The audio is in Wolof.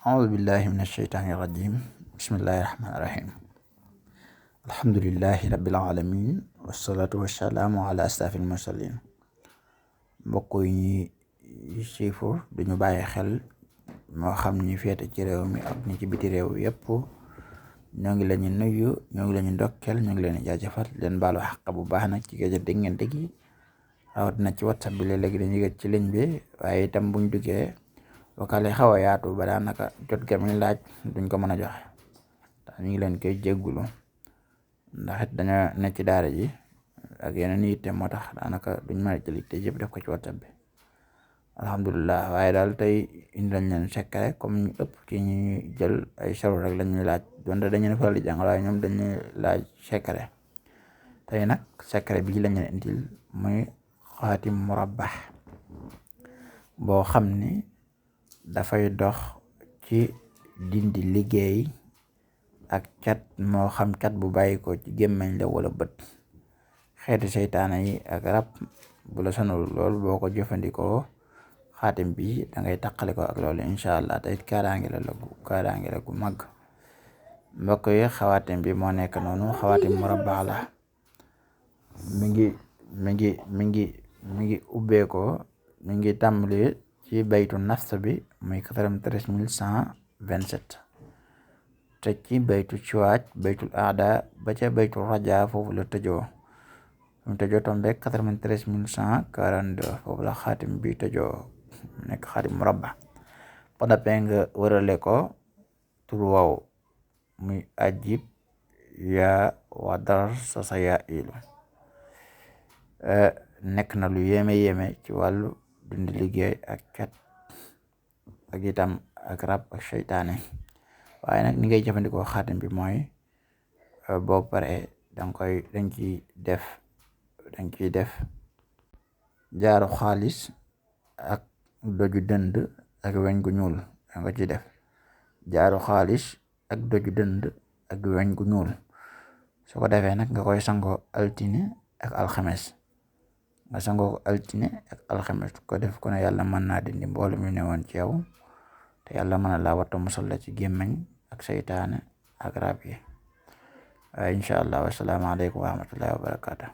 أعوذ بالله من الشيطان الرجيم بسم الله الرحمن الرحيم الحمد لله رب العالمين والصلاة والسلام على أشرف المرسلين. mbokk yi siifur duñu bàyyi xel moo xam ñi féete ci réew mi ak ñi ci biti réew yépp ñoo ngi leen di nuyu, ñoo ngi leen di ndokkeel, ñoo ngi leen di jaajëfal leen baalu xaq bu baax nag ci géej déggante gi rawat na ci WhatsApp bi léeg-léegi dañuy yëg ci ligne bi, waaye itam buñ duggee vocal yi xaw a yaatu ba daanaka jot ga mi laaj duñ ko mën a joxe tax ñu ngi leen koy jéggulu ndax it dañoo ne ci daara ji ak yeneen yitte moo tax daanaka duñ mën a jël te yëpp def ko ci WhatsApp bi. Alhamdulilah, waaye daal tey indi lañ leen secret comme ñu ëpp ci ñi jël ay saru rek lañ ñuy laaj donte dañu ne faral di jàng waaye ñoom dañuy laaj secret. Tey nag secret bii lañ leen indil muy xaatim murabbah boo xam ni dafay dox ci dindi liggéey ak cat, moo xam cat bu bàyyi ko ci gémmiñ la wala bët, xeeti seytaane yi ak rab bu la sonal lool boo ko jëfandikoo xaatim bi da ngay taqali ko ak loolu incha allah te it kaaraange la gu mag. mbokk yi xawaatim bi moo nekk noonu, xawaatim murabbah la. mi ngi ubbeekoo, mi ngi tàmbali ci baytu nafs bi muy 93 127 te ci baytu cuwaaj, baytul aada ba ca baytul raja foofu la tëjoo. mu tëjoo tombe 93 142 foofu la xaatim bi tëjoo, nekk xaatim murabbah. ba noppee nga wërale ko tur wow muy ajib yaa wadar sa yaa ilu. nekk na lu yéeme ci wàllu dindi liggéey ak cat ak itam ak rab ak seytaane. waaye nag ni ngay jëfandikoo xaatim bi mooy boo paree dañ ciy def jaaru xaalis ak doju dënd ak weñ gu ñuul, nga ci def jaaru xaalis ak doju dënd ak weñ gu ñuul. su ko defee nag nga koy sangoo altine ak alxames ko def ko ne yàlla mën naa dindi mboolu mi newoon ci yow te yàlla mën na laa watta musal la ci gémmiñ ak seytaane ak rab yi. incha allah wassalaamu aleykum wa rahmatullahi wa barakatuh.